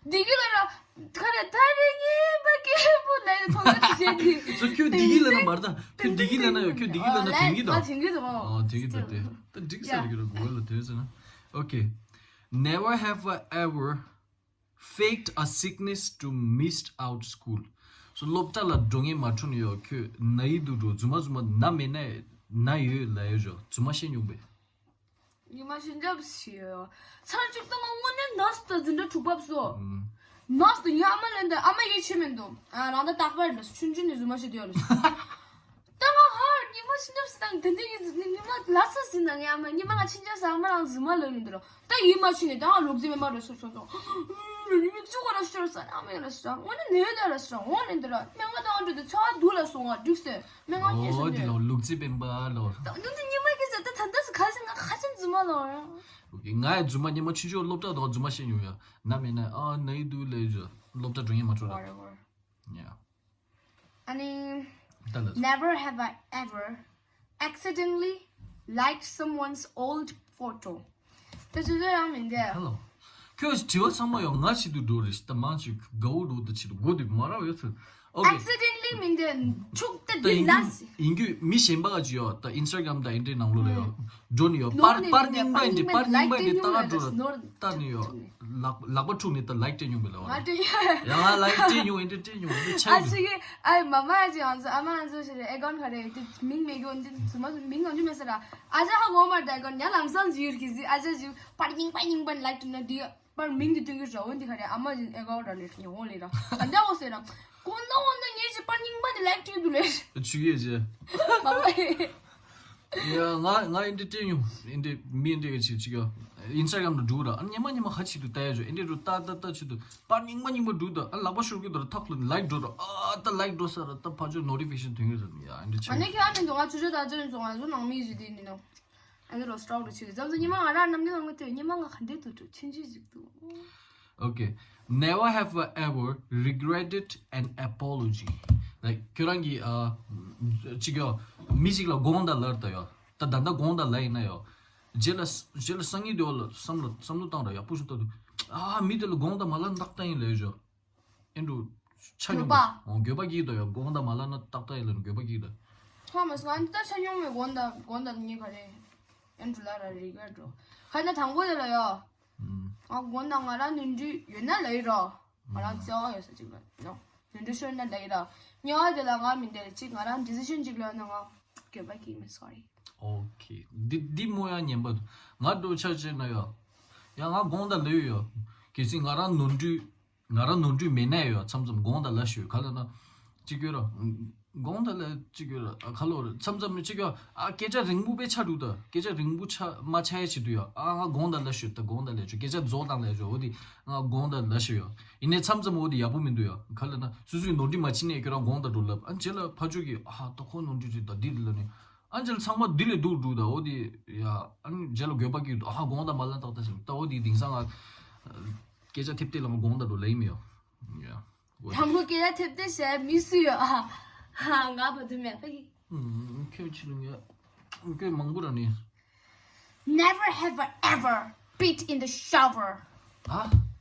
དེ་གི་ལ་ར་ཁ་རེ་ད་རེ་ངེ་པ་ཀེ་པོ་ལ་ཡ་ཐོང་ཡ་ཞེ་གི། སོ་ཁྱོད་དེ་གི་ལན་མར་ད་ཁྱོད་དེ་གི་ལན་ཡོ་ཁྱོད་དེ་གི་ལན་ཐེང་གི་ད། ཐེང་གི་ད། ཨ་ཐེང་གི་ད་དེ་ད་འགྲིག་ས་རེ་གི་ར་གོ་ལ་དེ་ཟེར་ན། Okay. Never have I ever faked a sickness to missed out school. So སློབ་གྲྭ་ལ་འགྲོ་ངེས་མ་འཁྲུངས་ཡོད་ཁྱོད་ན་ཡི་འདུག་འགྲོ་རྫུན་མ་རྫུན་མ་ན་མེད་ན་ན་ཡོད་ལ་ཡོད་རོ་རྫུན་མ་བཤད་མྱོང་པས། ཉི་མ་ཤིན་རྒྱབ་ཞིག་ཡོད། ཚར་གཅིག་ཏུ་ང་དངོས་གནས་ནར་སི་དང་འཛིན་གྲྭ་དྲུག་པབ་སོ། ནར་སི་དང་ངའི་ཨ་མ་ལན་དང་ཨ་མ་ཡིད་ཆེས་མེད་འདུག་ཨ་རང་ད་རྟག་པར་ལ་ཆུན་ཆུན་ནས་རྫུན་མ་བཤད་དུ་ཡོད་ལ། ད་ང་ཧར་ཉི་མ་ཤིན་རྒྱབ་སི་དང་དེ་འདྲ་ཡིན་ཟིན་ནི་ཉི་མ་ལ་ས་ཟིན་ན་ངའི་ཨ་མ་ཉི་མ་ང་ཕྱིན་ཆད་ས་ཨ་མ་རང་རྫུན་མ་ལབ་ནི་འདུག་རོ། ད་ཡིད་མ་ཆེས་ནས་ད་ང་ལུག་རྫི་མེད་མ་རེད་སོ་སོ་སོ། ཉི་མ་བཅུ་གོ་ར་ཤོར་ས་ཨ་མ་ཡོད་ར་ཤོར་དངོས་གནས་ནད་ཡོད་ད་ར་ཤོར་དངོས་གནས་འདི་ར་སྨན་ཁང་དང་འགྲོ་དུས་ཚ་བ་སྡུག་ལ་སོང་ང་འགྲིག་སེ་སྨན་ཁང་ཉེ་སོང་ཨོ་དེ་ནས། ལོ་ལུག་རྫི་སྤེན་པ་ལོ། ད་འདི་འདི་ཉི་མ་གི་ཟེར་ད་ད་ལྟ་སུ་ཁ་ཤས་ང་ཁ་ཤས་རྫུན་མ་ལོ། ཨོ་ཀེ་ང་ཡི་རྫུན་མ་ཉི་མ་ཆུང་ཆུང་སློབ་གྲྭ་དང་རྫུན་མ་བཤད་མྱོང་ཡ་ན་མེད་ན་ཨ་ན་ཡི་འདུག་ལས་ཇོ་སློབ་གྲྭ་འགྲོ་ཉན་མ་འགྲོ་ར། Whatever. Yeah. ཨ་ནི། ད་ལ། Never have I ever accidentally liked someone's old photo. ད་ཅི་ལ་ཡང་མིན་ཏེ། Hello. ཁྱོད་དྲི་བ་ཚང་མ་ཡང་ང་ཞིག་ཏུ་འགྲོ་རེད་ད་མང་ཆེ་དགའ་བོ་འགྲོ་ད་ཆེ་དུ་དགོ་དུ་མ་ར་ཡོད་ཚུལ། Okay. Accidentally མིན་ཏེ་ཆུག་ཏེ་ད་དུས་ཡིན་ལ་རྒྱུ་ཡིན་རྒྱུ་མི་གཞན་པ་ག་ཅི་ཡོད་ད་Instagram་ད་ཨིན་ཏེ་ནང་ལོ་ལ་ཡོད་འགྲོ་ནི་ཡོད་པར་པར་རྙིང་པ་ཡིན་ཏེ་པར་རྙིང་པ་ཡིན་ཏེ་ལྟ་ག་འགྲོ་ལ་ལྟ་ནི་ཡོད་ལག་ལག་པ་འཁྲུག་ནི་ད་ལའིག་སྤྲད་མྱོང་པ་ལ་བ་ང་སྤྲད་ཡོད་ཡང་ལའིག་སྤྲད་མྱོང་ཡིན་ཏེ་སྤྲད་མྱོང་ཡིན་ཏེ་ཆ་ཨ་ཡོད་ཅིག་གི་ཨ་མ་མ་ཅིག་ང་ཚོ་ཨ་མ་ང་ཚོ་ཞེ་རེ་ཨེ་ཀོན་ག་རེ་ཡིན་ཏེ་མིང་མེད་རྒྱུ་ཡིན་ཏེ་ཚོ་མ་མིང་ང་ཚོ་མེད་ས་ར་ཨ་ཅག་ཧ་གོ་མར་ད་ཨེ་ཀོན་ཡང་ལམ་སང་ཅིག་ཡོད་གི་ཟི་ཨ་ཅག་ཅིག་པར་རྙིང་པ་རྙིང་པ་ལའིག་སྤྲད་ན་དེ། པར་མིང་དེ་སྟོན་གྱི་ར་འོན་ཏེ་ག་རེ་ཨ་མ་ཡིན་ཨེ་གའོ་ར་ལེ་ཉི་ཧོང་ལེ་ར་ཨ་འདྲ་འོ་ཟེར་ར། གོ་ན་འོ་ན་ངེད་ཀྱི་པར་རྙིང་པ་དེ་ལའིག་སྤྲད་འདུག་ལེ། ཆུ་ཡེ་ཅེ། མ་པ། ཡ་ང་ང་ཨིན་དྲི་སྤྲད་མྱོང་ཨིན་དྲི་མི་ཨིན་དྲི་གི་ཅིག་ཅིག་ཡོ། ཨིན་སི་ཊ་གྷ་རམ་ལ་འགྲོ་ར། ཨ་ཉི་མ་ཉི་མ་ཧ་ཆི་དུ་ལྟ་ཡ་ཇོ། ཨེ་འདྲེ་རུ་ལྟ་ལྟ་ལྟ་ཆི་དུ་པར་རྙིང་མ་རྙིང་མ་འགྲོ་ད། ཨ་ལག་པ་ཤོར་གི་དོ་ར། ཐག་ལ་ལའིཀ་འགྲོ་ར། ཨ་ད་ལའིཀ་འགྲོ་ས་ར། ད་ཕ་ཇོ་ནོ་ཊི་ཕི་ཀེ་ཤན་ཐོན་གི་ར། ཡ་ཨེ་འདྲེ་ཆ། ཨ་ནི་ཁྱེད་ཨ་ནི་འདུག་ང་ཆུ་ཆུ་ད་ཅི་རིན་སོང་ང་ཚོ་ནང་མི་ཞིག་དེ་ནི་ནོ། ཨ་ནི་རོ་སི་ཊོག་རུ་ཆི་གི་ཙམ་ཙམ་ཉི་མ་ང་ར་ནམ་གི་ནང་གི་དེ་ཉི་མ་ང་ག་འདྲེ་དུ་དུ་ཆུན་ཆུ་ཞིག་དུ། Okay. Never have I ever regretted an apology. Like ཁྱོད་རང་གིས་ཨ་ཅིག་ཡོ་མི་ཞིག་ལ་དགོངས་དག་ལབ་ད་ཡོ། ད་ད་ད་དགོངས་དག་ལབ་ཡིན་ན་ཡོ། རྗེས་ལ་རྗེས་ལ་སང་ཉིན་དེ་བ་ལ་བསམ་བློ་བསམ་བློ་བཏང་ར་ཡག་པོ་ཞིག་ལྟ་དུས། ཨ་མི་དེ་ལ་དགོངས་དག་མ་ལབ་ན་ཏག་ཏག་ཡིན་ལབ་ཡོད་ཇོ། ཨེ་འགྲོ། ཆ་འགྱོད་མྱོང་པ། འོ་འགྱོད་པ་སྐྱེ་གི་འདུག་ཡ། དགོངས་དག་མ་ལབ་ན་ཏག་ཏག་ཡིན་ལབ་ནས་འགྱོད་པ་སྐྱེ་གི་འདུག་ཐོ་མ་སི་ང་ད་ཆ་མྱོང་མེད། དགོངས་དག་དགོངས་དག་ནི་ག་རེ། ཨེ་འགྲོ་ལ་ར་རི་ག་འགྲོ། ཁ་ན་དང་པོ་དེ་ལ་ཡོ། ཨུམ། ང་དགོངས་དག་ང་རང་ནོར་འཁྲུལ་ཡོད་ན་ལབ་ཡི་རོ། ང་རང་བརྩེ་བ་ཡོད་ས་ཅིག་ལ་ཡོ། ནོར་འཁྲུལ་ཤོར་ན་ལབ་ཡི་རོ། གཉིས་པ་དེ་ལ་ང་མི་འདེར་ཅིག་ང་རང་ཌི་སི་ཤན་ཅིག་ལོན་ན་ང་འགྱོད་པ་སྐྱེ་མེད། སོ་རི། ཨོ་ཁེ། འདི་འདི་མོ་ཡང་ཉན་པ་འདུག་ང་འགྲོ་ཆ་བྱས་ན་ཡོ། ཡང་ང་དགོངས་དག་ལབ་ཡོད་ཡོ། གལ་སྲིད་ང་རང་ནོར་འཁྲུལ། ང་རང་ནོར་འཁྲུལ་མེད་ན་ཡོད་མཚམས་མཚམས་དགོངས་དག་ལབ་ཞུ། ག་ལ་ན། ཅི་དགོས་ར། དགོངས་དག་ལབ་ཅི་དགོས་ར། ག་ལོ་ར་མཚམས་མཚམས་ཅི་དགོས། ཨ་སྐད་ཆ་རིང་པོ་པའི་ཆ་འདུག་ད་སྐད་ཆ་རིང་པོ་ཆ་མ་ཆ་ཡ་ཆེད་དུ་ཡོད། ཨ་ང་དགོངས་དག་ལབ་ཞུ། ད་དགོངས་དག་ལབ་ཞུ། སྐད་ཆ་རྫོགས་དང་ལབ་ཞུ། འོ་དེ་ང་དགོངས་དག་ལབ་ཞུ་ཡོད། ཡིན་ནའི་མཚམས་མཚམས་འོ་དེ་ཡག་པོ་མི་འདུག་ཡོད། ག་ལ་ན་སོ་སོའི་ནོར་འཁྲུལ་མ་ཕྱིན་ནས་ཁྱོད་རང་དགོངས་དག་འགྲོ་ལབ། ཨ་རྗེས་ལ་ཕ་ཆོས་ཀྱིས་ཨ་ད་ཁོ་ནོར་འཁྲུལ་རེད་ད་འདི་རེད་ལབ་ནས། ཨ་རྗེས་ལ་ཚང་མ་འདི་ལས་སྡུག་འགྲོ་ད། འོ་དེ་ཡ། ཨ་རྗེས་ལ་འགྱོད་པ་སྐྱེ་འདུག་ཨ་དགོངས་དག་མ་ལབ་ན་ཏག་ཏག་ཞིག་ད། འོ་དེ་དེང་སང་ང་སྐད་ཆ་ཐེབས་ཏེ་ལ་ང་དགོངས་དག་འགྲོ་ལབ་ཡིན་མི་ཡོད། ཡ། དང་པོ་སྐད་ཆ་ཐེབས་ཏེ་བཤད་མི་སུ་ཡོད་ཨ། ཧ་ང་བ་དུ་མེད་པ་ཡིན། ཁྱོད་ཆི་ལུང་ཡ། ཁྱོད་མང་པོ་ར་ནི། Never have I ever peed in the shower. ཨ།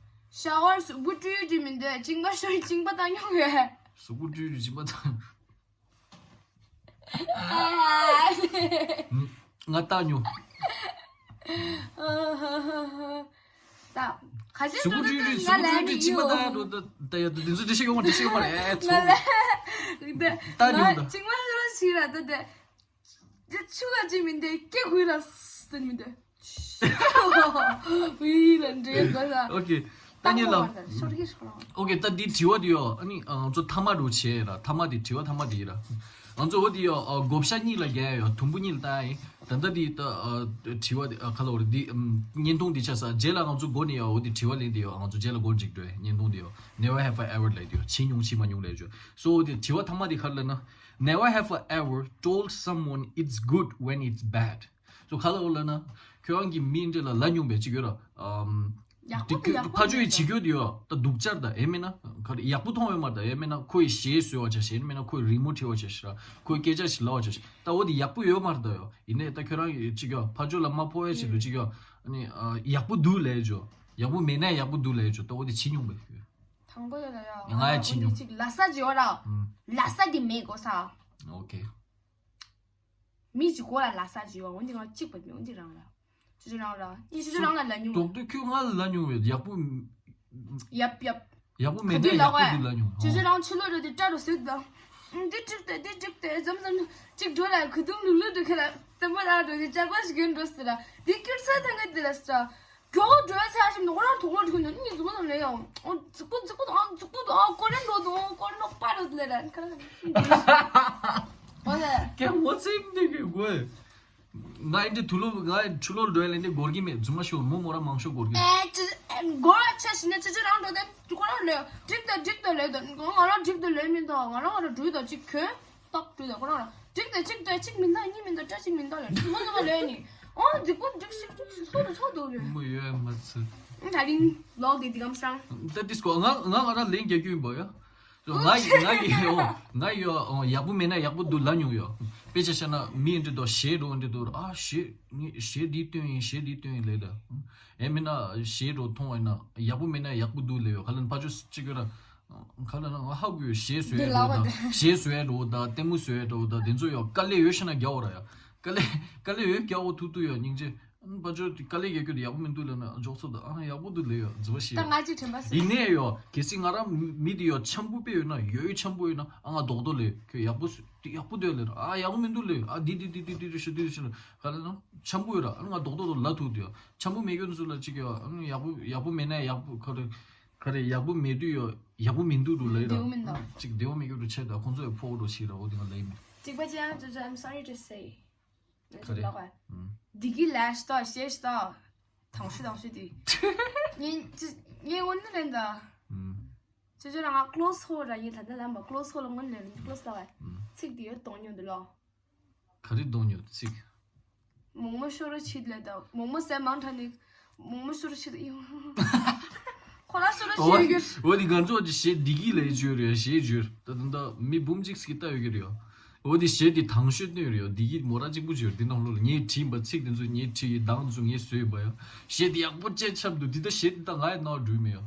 ཤ་ཝར་གཟུགས་པོ་བཀྲུས་དེ་མི་འདུག་གཅིན་པ་ཤོར་གཅིན་པ་བཏང་མྱོང་ཡོད། གཟུགས་པོ་བཀྲུས་དེ་གཅིན་པ་བཏང་། ང་བཏང་མྱོང་། ད་ཁ་ཤས་གཟུགས་པོ་བཀྲུས་དེ་གཅིན་པ་བཏང་ཡ་འགྲོ་ད། ད་ཡ་ད་དེ་ཚོ་འགྲེལ་བཤད་ཡོང་བ་འགྲེལ་བཤད་ཡོང་བ་རེད་ཚོ། བཏང་མྱོང་ད། གཅིན་པ་ཤོར་ཞིག་ར་ད་དེ། དེ་ཆུ་ག་ཅི་མིན་དེ་སྐྱེ་དགོས་ལ་ཟེར་མིན་དེ། ཨུའི་ལ་འདྲེ་གོ་ས། ཨོ་ཁེ། ད་ཉིན་ལ། ཨོ་ཁེ་ད་འདི་དྲི་བ་འདི་ཡོ། ཨ་ནི་ང་ཚོ་ཐ་མ་རུ་བྱས་ར། ཐ་མ་འདི་དྲི་བ་ཐ་མ་འདི་ར། ང་ཚོ་འོ་འདི་ཡོ་བགོ་བཤའ་གཉིས་ལ་རྒྱག་ཡོ། དུམ་བུ་གཉིས་ལ་བཏང་ཡིན། ད་ལྟ་འདི་ད་དྲི་བ་འདི་ག་ལ་འོ་རེད། འདི་བརྙན་ཐུང་འདི་ཆ་ས་རྗེས་ལ་ང་ཚོ་འགོ་ནས་ཡོ་འོ་འདི་དྲི་བ་ལེན་འདི་ཡོ། ང་ཚོ་རྗེས་ལ་འགོ་འཇིག་འགྲོ་བརྙན་ཐུང་འདི་ཡོ། Never have I ever ལས་འདི་ཡོ། བྱེད་མྱོང་བྱེད་མ་མྱོང་ལས་ཡོ། སོ་འོ་འདི་དྲི་བ་ཐ་མ་འདི་ག་རེ་ལབ་ན། Never have I ever told someone it's good when it's bad. So ག་ལ་འོ་ལ་ན། ཁྱོད་རང་གིས་མི་འདྲ་ལ་ལབ་མྱོང་པས་ཅིག་ཡོད་ར། ཨམ། ཡག་པོ་དེ་ཡག་པོ་ཕ་ཆོས་ཡིན་ཅིག་ཡོད་དེ་ཡོད་ར། ད་སྡུག་ཅག་ད་ཨེ་མེད་ན། ག་རེ་ཡག་པོ་མཐོང་ཡོད་མ་རེད་ད་ཨེ་མེད་ན། ཁོ་ཡི་ཞེས་བཟོས་བ་ཆ་ཞེས་མེད་ན་ཁོ་ཡི་རི་མོ་བྲིས་བ་ཆ་ཞེས་ར། ཁོ་ཡི་སྐད་ཆ་ཞིག་ལབ་བ་ཆ་ཞེས་ད་འོ་དེ་ཡག་པོ་ཡོད་མ་རེད་ད་ཡོ། ཡིན་ནའི་ད་ཁྱོད་རང་གིས་ཅིག་ཡོད་ཕ་ཆོས་ལ་མ་ཕོག་ཡ་ཆེད་དུ་ཅིག་ཡོད། ཨ་ནི་ཡག་པོ་འདུག་ལབ་ཡོད་ཅོ། ཡག་པོ་མེད་ན་ཡག་པོ་འདུག་ལབ་ཡོད་ཅོ། ད་འོ་དེ་བྱེད་མྱོང་པས་ཁྱོད། དང་པོ་ཡོད་ལ་ཡ། ང་ཡ་འོ་ཅི་དེ་ཉོ། ཅིག་ལ་ས་ཅིག་ཡོད་ར། ཨུམ། ལ་ས་གི་མེད་གོ་ས། ཨོ་ཁེ། མི་ཅིག་གོ་ལ་ལ་ས་ཅིག་ཡོད། འོ་འདི་ང་གཅིག་པ་མེད། འོ་འདི་རང་ར། ཅི་ཅི་རང་ར། ཨི་ཅི་ཅི་རང་ལ་ལ་ཉུང་། ཏོག་ཏོ་ཁྱོད་ང་ལ་ལ་ཉུང་བས་ཡག་པོ། ཡབ་ཡབ། ཡག་པོ་མེད་ན་ག་དུས་ལ་ཡག་པོ་གོ་ཡ། འདི་ལ་ཉུང་། ཅི་ཅི་རང་ཕྱི་ལོགས་འགྲོ་དུས་སྐྲ་རུ་སུད་དང་། འདི་གྲིབ་སྟེ་འདི་གྲིབ་སྟེ་འཛམ་འཛམ་གཅིག་འགྲོ་ལ་གུ་དུང་ལུག་ལུག་འགྲོ་ཁ་ལ་བཙན་པོ་ལ་འགྲོ་དུས་ཇག་པ་ཞིག་ཡོད་འགྲོ་ཟེར་ར། འདི་ཁྱོད་ཚོ་ཚང་གི་འདི་ལ་ཟེར་ར། མགྱོགས་པོ་འགྲོ་ཡ་ཚ་ཞིམ་ནོ་རང་དུག་ལོག་འགྲོ་ནོ་ནི་གཟུགས་པོ་ལ་ཡང་། ཨོ་གཟུགས་པོ་གཟུགས་པོ་དང་གཟུགས་པོ་དང་ཨོ་ཀོ་རེ་འགྲོ་དང་ཨོ་ཀོ་རེ་ནོག་པ་རོ་ལེ་ར་ཁ་ལ། ཨོ་ལེ། ཀྱང་མོ་ཚིག་འདི་གི་དགོས། ང་ཡི་འདི་དུ་ལོ་ང་ཡི་ཆུ་ལོར་འགྲོ་ཡ་ལེ་འདི་སྒོར་གི་མེད་རྫུན་མ་ཤོར་མོ་མོ་ར་མང་ཤོ་སྒོར་གི། ཨེ་ཅི་ཨེ་སྒོར་ཆ་ཞིག་ན་ཅི་ཅི་རང་འགྲོ་དེ་དུ་ཀོ་ར་ལེ་འགྲིག་ད་འགྲིག་ད་ལེ་ད་ང་རང་འགྲིག་ད་ལེ་མིན་ད་ང་རང་ང་རང་འགྲུལ་ད་ཅིག་གོན། ཏོག་ཏུ་དང་ཁོ་རང་ལ་འགྲིག་དང་གཅིག་དང་གཅིག་མིན་ད་གཉིས་མིན་ད་སྐྲ་གཅིག་མིན་ད་ལ་མོ་ནི་མ་ལས་ནི། ཨོ་འཇིགས་པོ་འཇིགས་ཤིག་འཇིགས་ཤིག་ཚོ་དང་ཚོ་དང་ལས། མོ་ཡོད་མ་ཚུ། ད་རིང་ལོག་གི་འདི་གམ་སང་། ད་ཏིས་ཀོ་ང་ང་ང་རང་ལན་རྒྱག་རྒྱུ་ཡིན་པ་ཡ། ང་ང་ཡི་ཨོ་ང་ཡི་ཨོ་ཡག་པོ་མེད་ན་ཡག་པོ་འདུག་ལབ་མྱོང་ཡོད། དཔེ་ཆ་བཤད་ན་མི་འདི་དོ་ཞེ་འགྲོ་འདི་དོ་ཨ་ཞེ་ངས་ཞེ་འདི་སྟོན་ཡིན་ཞེ་འདི་སྟོན་ཡིན་ལས་ད། ཨེ་མིན་ན་ཞེ་འགྲོ་མཐོང་བ་ཡིན་ན་ཡག་པོ་མེད་ན་ཡག་པོ་འདུག་ལས་ཡོད་ག་ལན་ཕ་ཆོས་གཅིག་ཡོད་ར། ཁ་ལ་ན་ང་ཧ་གོ་ཡོད་ཞེས་བཟོས་འདི་འགྲོ་ལ་བ་དང་ཞེས་བཟོས་འགྲོ་དང་ལྟད་མོ་བཟོས་འགྲོ་དང་དེ་ཚོ་ཡོད་དཀའ་ལས་ཡོད་ཤ་ན་རྒྱ་འོ་ར་ཡ། དཀའ་ལས་དཀའ་ལས་ཡོད་རྒྱ་འོ་ཐུག་ཐུག་ཡོད་སྙིང་རྗེ། ཨ་ནི་ཕ་ཆོས་དེ་དཀའ་ལས་རྒྱག་རྒྱུ་དེ་ཡག་པོ་མི་འདུག་ལས་ན་འཇོག་ཚོད་དང་ཨ་ཡག་པོ་འདུག་ལས་ཡོད་འཛི་བ་ཞིག་ད་ཡོད། ང་ཅིག་དྲན་པ་སོང་། ཡིན་ནའི་ཡོད་གལ་སྲིད་ང་རང་མི་དེ་ཡོད་འཆམ་པོ་དཔེ་ཡོད་ན་ཡོད་འཆམ་པོ་ཡོད་ན་ཨ་ང་རྡོག་རྡོག་ལས་ཁྱོད་ཡག་པོ་ཡག་པོ་འདུག་ལས་ཨ་ཡག་པོ་མི་འདུག་ལས་ཨ་འདི་འདི་འདི་འདི་འདི་ཞུ་འདི་ཞུ་ག་ལ་ན་འཆམ་པོ་ཡོད་ར་ཨ་ང་རྡོག་རྡོག་ལ་ཐུག་དེ་ཡོད་འཆམ་པོ་མེད་རྒྱུ་ཚོད་ལ་ཅིག་ཡོད་ཨ་ཡག་པོ་ཡག་པོ་མེད་ན་ཡག་པོ་ག་རེ། ག་རེ་ཡག་པོ་མེད་དུས་ཡོད་ཡག་པོ་མི་འདུག་འགྲོ་ལེ་ར། བདེ་བོ་མི་འདུག་ཅིག་བདེ་བོ་མེད་རྒྱུ་འགྲོ་ཆེ་ད་ཁོང་ཚོ་ཡོད་ཕོག་འགྲོ་ཆེ་ར་འོ་དེ་ང་ལེ་མེད། ཅིག་པ་ཅི་ཡང་ཅོ་ཅོ་I'm sorry to say། ང་ཚོ་ལག་པ། འདི་གི་ལས་ཤ་ཤེས་ཤ། དང་ཤོས་དང་ཤོས་དེ། ངས་ཅི་ངས་དངོས་གནས་ལན་ད། ཨུམ། ཅོ་ཅོ་ལ་ང་ཀློ་སོ་ར་ཡིན་ད་ད་ལམ་པ་ཀློ་སོ་ལ་དངོས་གནས་ལན་ཀློ་སོ་ལ་བ། ཨུམ། ཚིག་དེ་ཡོད་གཏོང་མྱོང་འདུག་ལོ། ག་རེ་གཏོང་མྱོང་ཚིག་མོག་མོག་ཤོ་རོ་ཆིད་ལ་ད་མོག་མོག་ཟས་མང་དྲགས་ནི་མོག་མོག་ཤོ་རོ་ཆིད་ཡོང་། ཁོ་ལ་ཤོ་རོ་ཆིད་ཡོད། འོ་འདི་ང་ཚོ་གི་གཞས་བདེ་སྐྱིད་ལ་བརྗོད་རེད་གཞས་བརྗོད་ད་ད་ད་མི་འབུམ་གཅིག་གིས་ལྟ་ཡོད་ཀྱི་རེད་ཡོ། འོ་འདི་གཞས་འདི་དང་ཤོས་སྟོན་རེད་ཡོ་བདེ་སྐྱིད་མོ་ར་གཅིག་པུ་བརྗོད་འདི་ནང་ལོགས་ལ་ངས་བྲིས་པ་ཚིག་འདི་ཚོ་ངས་བྲིས་ཡི་གདངས་ཚོ་ངས་བཟོས་པ་ཡོ། གཞས་འདི་ཡག་པོ་ཅེ་ཆབ་འདུག་འདི་ད་གཞས་འདི་ད་ང་ཡི་ནོར་འགྲུལ་མེད་ཡོ།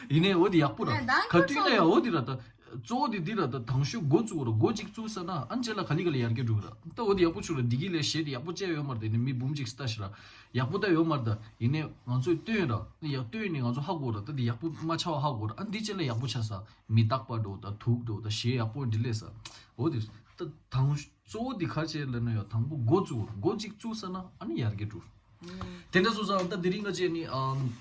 ཡིན་ནའི་འོ་འདི་ཡག་པོ་ར་ག་དུས་ན་ཡ་འོ་འདི་ར་ད། གཙོ་བོ་དེ་འདི་ར་ད་དང་ཤོས་འགོ་བཙུགས་ར་འགོ་གཅིག་བཙུགས་ས་ན་ཨ་ནི་རྗེས་ལ་ག་ལི་ག་ལི་ཡར་རྒྱས་འགྲོ་གི་ར་ད་འོ་དེ་ཡག་པོ་བྱུང་ར་འདི་གི་ལས་གཞས་དེ་ཡག་པོ་བཅས་ཡོད་མ་རེད་དེ་ནི་མི་འབུམ་གཅིག་ལྟ་ཞིག་ར་ཡག་པོ་ལྟ་ཡོད་མ་རེད་ད་ཡིན་ནའི་ང་ཚོས་སྟོན་ར་ཡག་སྟོན་ནི་ང་ཚོ་ཧ་གོ་ར་ད་དེ་ཡག་པོ་མ་ཆགས་པ་ཧ་གོ་ར་ཨ་འདི་རྗེས་ལ་ཡག་པོ་ཆགས་ས་མི་རྟག་པ་འགྲོ་ད་དུག་འགྲོ་ད་གཞས་ཡག་པོ་འདི་ལས་ས་འོ་དེ་ད་དང་གཙོ་བོ་འདི་ག་བྱས་ལ་ན་ཡ་དང་པོ་འགོ་བཙུགས་འགོ་གཅིག་བཙུགས་ས་ན་ཨ་ནི་ཡར་རྒྱས་འགྲོ། དེ་འདྲ་སོང་ཙང་ད་དེ་རིང་ང་བཅས་ནི་ཨམ།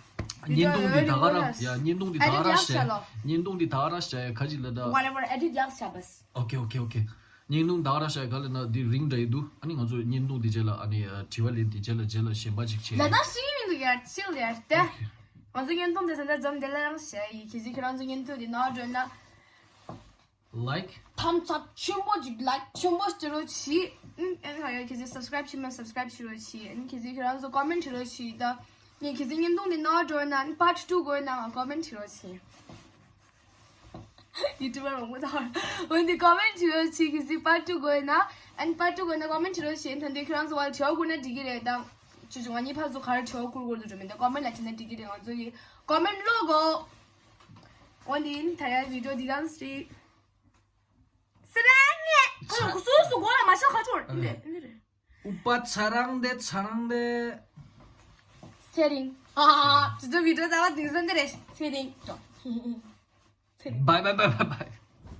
བི་བི་ཌི་ཡོ་བརྙན་ཐུང་འདི་ད་ག་ར་ཡ་བརྙན་ཐུང་འདི་ད་ག་ར་ཨེ་ཌིཊ་ཡག་བྱས་ལོ། བཤད་བརྙན་ཐུང་འདི་ད་ག་ར་བཤད་ཡ་ཁ་ཅིག་ལ་ད། Whatever, edit ཡག་བྱས་པས། ཨོ་ཁེ་ཨོ་ཁེ་ཨོ་ཁེ། བརྙན་ཐུང་ད་ག་ར་བཤད་ཡ་ག་ལ་ན་འདི་རིང་འདྲ་ཡི་འདུག་ཨ་ནི་ང་ཚོ་བརྙན་ཐུང་འདི་རྗེས་ལ་ཨ་ནི་དྲི་བ་ལན་འདི་རྗེས་ལ་རྗེས་ལ་གཞན་པ་ཅིག་བྱས། ལ་ད་ཤི་ཡིན་འདུག་ཡ་ཅིལ་ཡ་ཏེ། ང་ཚོ་བརྙན་ཐུང་འདི་ད་ད་འཛོམས་འདི་ལ་རང་བཤད་ཡི་ཁྱེད་ཚོ་ཁྱེད་རང་ཚོ་བརྙན་ཐུང་འདི་ནོར་འགྲོ་ན། Like. Thumbs up ཆེན་པོ་ཅིག་like ཆེན་པོ་ཞིག་རོ་ཆི། ཨ་ནི་ཁྱེད་ཚོས་subscribe བྱེད་མ་subscribe བྱེད་རོ་ཆི། ཨ་ནི་ཁྱེད་ཚོས་ཁྱེད་རང་ཚོ་comment བྱེད་རོ་ཆི། ད་ངས་ཁྱེད་ཚོའི་བརྙན་ཐུང་འདི་ནོར་འགྲོ་ན་ཨ་ནི་part two དགོས་ན་ང་comment བྱེད་རོ་ཆི། YouTuber མང་པོ་དང་འོན་ཏེ་comment བྱེད་རོ་ཆི། ཁྱེད་ཚོས་part two དགོས་ན་ཨ་ནི་part two དགོས་ན་comment བྱེད་རོ་ཆི། ད་འདི་ཁྱེད་རང་ཚོ་བར་དྲི་བ་བསྐུར་ན་འགྲིག་གི་རེད་ད། ཅོ་ཅོ་ང་གཉིས་ཕར་ཚུར་ག་རེ་དྲི་བ་བསྐུར་དགོས་འདུག་འགྲོ་མིན་ད་comment ལ་བྲིས་ན་འགྲིག་གི་རེད། ང་ཚོ་གི་comment ཀློག་གོ། འོན་ཏེ་ཨ་ནི་ད་ཡ་video འདི་ག་རང་རེད། སི་ར་ངེ། ཁོ་ལ་སུ་སུ་གོ་ལ་མ་ཤ་ཁ་ཆོར་ཨ་ནི་ཨ་ནི་རེད། ཨུ་པ་ཚ་རང་དེ་ཚ་རང་དེ། སེ་རིང་། ཨ་ཨ་ཨ་ཅི་ཅོ་བི་ཌི་ཡོ་ཟླ་བ་དེང་སང་དེ་རེད་སེ་རིང་། Bye bye bye bye bye.